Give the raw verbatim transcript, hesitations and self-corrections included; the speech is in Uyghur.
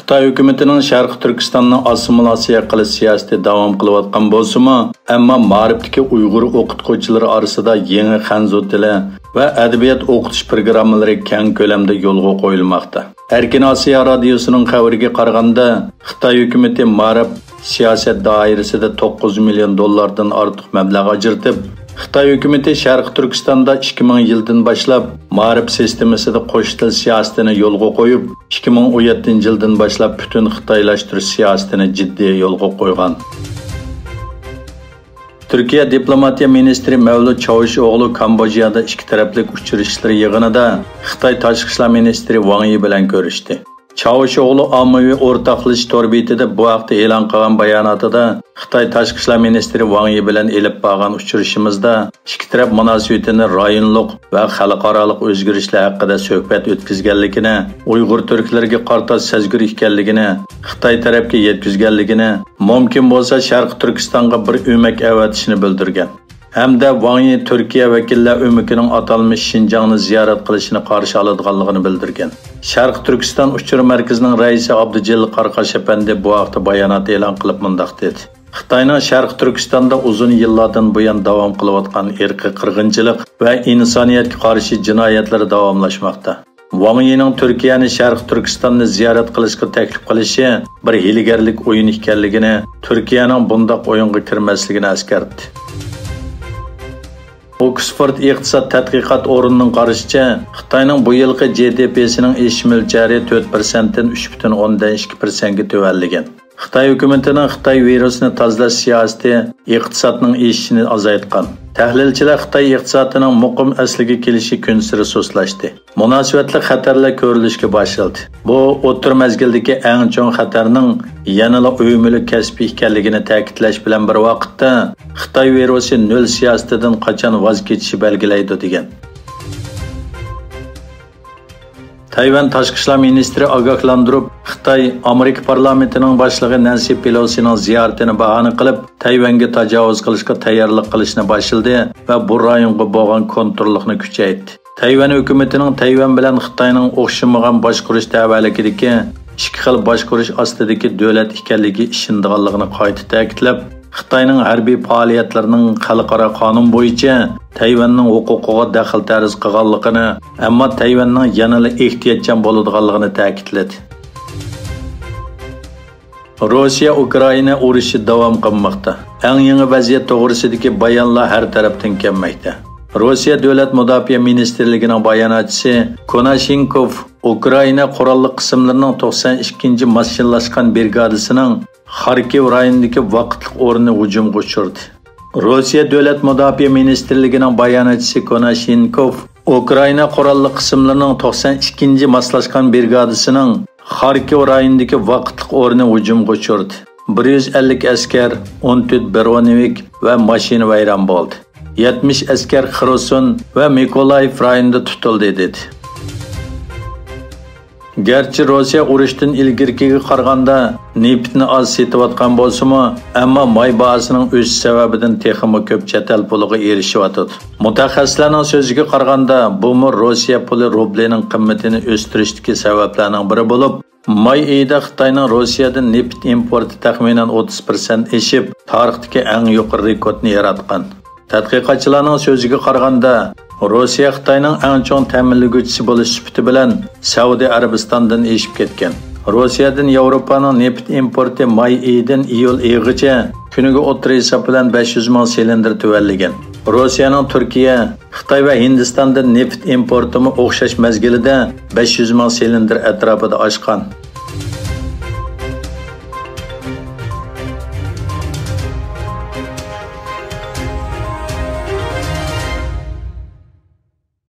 خىتاي ھۆكۈمىتىنىڭ شەرقىي تۈركىستاننى ئاسسىمىلياتسىيە قىلىش سىياسىتى داۋام قىلىۋاتقان بولسىمۇ، ئەمما مائارىپتىكى ئۇيغۇر ئوقۇتقۇچىلىرى ئارىسىدا يېڭى خەنزۇ تىلى ۋە ئەدەبىيات ئوقۇتۇش پىروگراممىلىرى كەڭ كۆلەمدە يولغا قويۇلماقتا. ئەركىن ئاسىيا رادىيوسىنىڭ خەۋىرىگە قارىغاندا، خىتاي ھۆكۈمىتى مائارىپ سىياسەت دائىرىسىدە توققۇز مىليون دوللاردىن ئارتۇق مەبلەغ ئاجرىتىپ، خىتاي ھۆكۈمىتى شەرقىي تۈركىستاندا ئىككى مىڭ يىلدىن باشلاپ مائارىپ سىستېمىسىدا قوش تىل سىياسىتىنى يولغا قويۇپ، ئىككى مىڭ ئون يەتتىنچى يىلدىن باشلاپ پۈتۈن خىتايلاشتۇرۇش سىياسىتىنى جىددىي يولغا قويغان. تۈركىيە دىپلوماتىيە مىنىستىرى مەۋلۇت چاۋۇشئوغلۇ كامبودژادا ئىككى تەرەپلىك ئۇچرىشىشلىرى يىغىنىدا خىتاي تاشقى ئىشلار مىنىستىرى ۋاڭ يى بىلەن كۆرۈشتى. چاۋۇشئوغلۇ ئاممىۋى ئورتاقلىشىش تور بېتىدە بۇ ھەقتە ئېلان قىلغان باياناتىدا، خىتاي تاشقى ئىشلار مىنىستىرى ۋاڭ يى بىلەن ئېلىپ بارغان ئۇچرىشىشىمىزدا ئىككى تەرەپ مۇناسىۋىتىنى رايونلۇق ۋە خەلقئارالىق ئۆزگىرىشلەر ھەققىدە سۆھبەت ئۆتكۈزگەنلىكىنى، ئۇيغۇر تۈركلىرىگە قارىتا سەزگۈر ئىكەنلىكىنى، خىتاي تەرەپكە يەتكۈزگەنلىكىنى، مۇمكىن بولسا شەرقىي تۈركىستانغا بىر ئۆمەك ئەۋەتىشىنى بىلدۈرگەن. ھەمدە ۋاڭ يى تۈركىيە ۋەكىللەر ئۆمىكىنىڭ ئاتالمىش شىنجاڭنى زىيارەت قىلىشىنى قارشى ئالىدىغانلىقىنى بىلدۈرگەن. شەرقىي تۈركىستان ئۇچۇر مەركىزىنىڭ رەئىسى ئابدۇجېلىل قارقاش ئەپەندى بۇ ھەقتە بايانات ئېلان قىلىپ مۇنداق دېدى: خىتاينىڭ شەرقىي تۈركىستاندا ئۇزۇن يىللاردىن بۇيان داۋام قىلىۋاتقان ئىرقىي قىرغىنچىلىق ۋە ئىنسانىيەتكە قارشى جىنايەتلىرى داۋاملاشماقتا. ۋاڭ يىنىڭ تۈركىيەنى شەرقىي تۈركىستاننى زىيارەت قىلىشقا تەكلىپ قىلىشى بىر ھىيلىگەرلىك ئويۇن ئىكەنلىكىنى، تۈركىيەنىڭ بۇنداق ئويۇنغا كىرمەسلىكىنى ئەسكەرتتى. ئوكسفورد ئىقتىساد تەتقىقات ئورنىنىڭ قارىشىچە، خىتاينىڭ بۇ يىلقى جې دې پىسىنىڭ ئېشىش مۆلچەرى تۆت پىرسەنتتىن ئۈچ پۈتۈن ئوندىن ئىككى پىرسەنتكە تۆۋەنلىگەن. خىتاي ھۆكۈمىتىنىڭ خىتاي ۋىرۇسىنى تازىلاش سىياسىتى ئىقتىسادنىڭ ئېشىشىنى ئازايتقان. تەھلىلچىلەر خىتاي ئىقتىسادىنىڭ مۇقىم ئەسلىگە كېلىشى كۈنسېرى سۇسلاشتى. مۇناسىۋەتلىك خەتەرلەر كۆرۈلۈشكە باشلىدى. بۇ ئوتتۇرا مەزگىلدىكى ئەڭ چوڭ خەتەرنىڭ يەنىلا ئۆمىلىك كەسپى ئىكەنلىكىنى تەكىتلەش بىلەن بىر ۋاقىتتا، خىتاي ۋىرۇسى نۆل سىياسىتىدىن قاچان ۋاز كېچىشى بەلگىلەيدۇ، دېگەن. تەيۋەن تاشقى ئىشلار مىنىستىرى ئاگاھلاندۇرۇپ، خىتاي ئامېرىكا پارلامېنتىنىڭ باشلىقى نەنسى پېلوسىنىڭ زىيارىتىنى باھانە قىلىپ، تەيۋەنگە تاجاۋۇز قىلىشقا تەييارلىق قىلىشنى باشلىدى ۋە بۇ رايونغا بولغان كونتروللۇقنى كۈچەيتتى. تەيۋەن ھۆكۈمىتىنىڭ تەيۋەن بىلەن خىتاينىڭ ئوخشىمىغان باشقۇرۇش تەۋەلىكىدىكى ئىككى خىل باشقۇرۇش ئاستىدىكى دۆلەت ئىكەنلىكىگە ئىشىنىدىغانلىقىنى قايتا تەكىتلەپ، خىتاينىڭ ھەربىي پائالىيەتلىرىنىڭ خەلقئارا قانۇن بويىچە تەيۋەننىڭ ھوقۇقىغا دەخلى تەرۇز قىلغانلىقىنى، ئەمما تەيۋەننىڭ يەنىلا ئېھتىياتچان بولىدىغانلىقىنى تەكىتلىدى. روسىيە-ئۇكرائىنا ئۇرۇشى داۋام قىلماقتا. ئەڭ يېڭى ۋەزىيەت توغرىسىدىكى بايانلار ھەر تەرەپتىن كەلمەكتە. روسىيە دۆلەت مۇداپىئە مىنىستىرلىكىنىڭ باياناتچىسى كوناشېنكوف ئۇكرائىنا قوراللىق قىسىملىرىنىڭ توقسان ئىككىنچى ماسچىنلاشقان برىگادىسىنىڭ خاركىۋ رايونىدىكى ۋاقىتلىق ئورنى ھۇجۇمغا ئۇچرىدى. روسىيە دۆلەت مۇداپىئە مىنىستىرلىكىنىڭ باياناتچىسى كوناشېنكوف ئۇكرائىنا قوراللىق قىسىملىرىنىڭ توقسان ئىككىنچى ماسلاشقان برىگادىسىنىڭ خاركىۋ رايونىدىكى ۋاقىتلىق ئورنى ھۇجۇمغا ئۇچرىدى. بىر يۈز ئەللىك ئەسكەر، ئون تۆت برونېۋىك ۋە ماشىنا ۋەيران بولدى. يەتمىش ئەسكەر خېرسون ۋە مىكولايىف رايونىدا تۇتۇلدى، دېدى. گەرچە روسىيە ئۇرۇشتىن ئىلگىرىكىگە قارىغاندا نېفىتنى ئاز سېتىۋاتقان بولسىمۇ، ئەمما ماي باھاسىنىڭ ئۆسۈشى سەۋەبىدىن تېخىمۇ كۆپ چەت ئەل پۇلىغا ئېرىشىۋاتىدۇ. مۇتەخەسسىسلەرنىڭ سۆزىگە قارىغاندا، بۇمۇ روسىيە پۇلى روبلىنىڭ قىممىتىنى ئۆستۈرۈشتىكى سەۋەبلەرنىڭ بىرى بولۇپ، ماي ئېيىدا خىتاينىڭ روسىيەدىن نېفىت ئىمپورتى تەخمىنەن ئوتتۇز پىرسەنت ئېشىپ، تارىختىكى ئەڭ يۇقىرى رېكورتنى ياراتقان. تەتقىقاتچىلارنىڭ سۆزىگە قارىغاندا، روسىيە خىتاينىڭ ئەڭ چوڭ تەمىنلىگۈچىسى بولۇش سۈپىتى بىلەن سەئۇدى ئەرەبىستاندىن ئېشىپ كەتكەن. روسىيەدىن ياۋروپانىڭ نېفىت ئىمپورتى ماي ئېيىدىن ئىيۇل ئېيىغىچە كۈنىگە ئوتتۇرا ھېساب بىلەن بەش يۈز مىڭ سىلىندىر تۆۋەنلىگەن. روسىيەنىڭ تۈركىيە، خىتاي ۋە ھىندىستاندىن نېفىت ئىمپورتىمۇ ئوخشاش مەزگىلدە بەش يۈز مىڭ سىلىندىر ئەتراپىدا ئاشقان.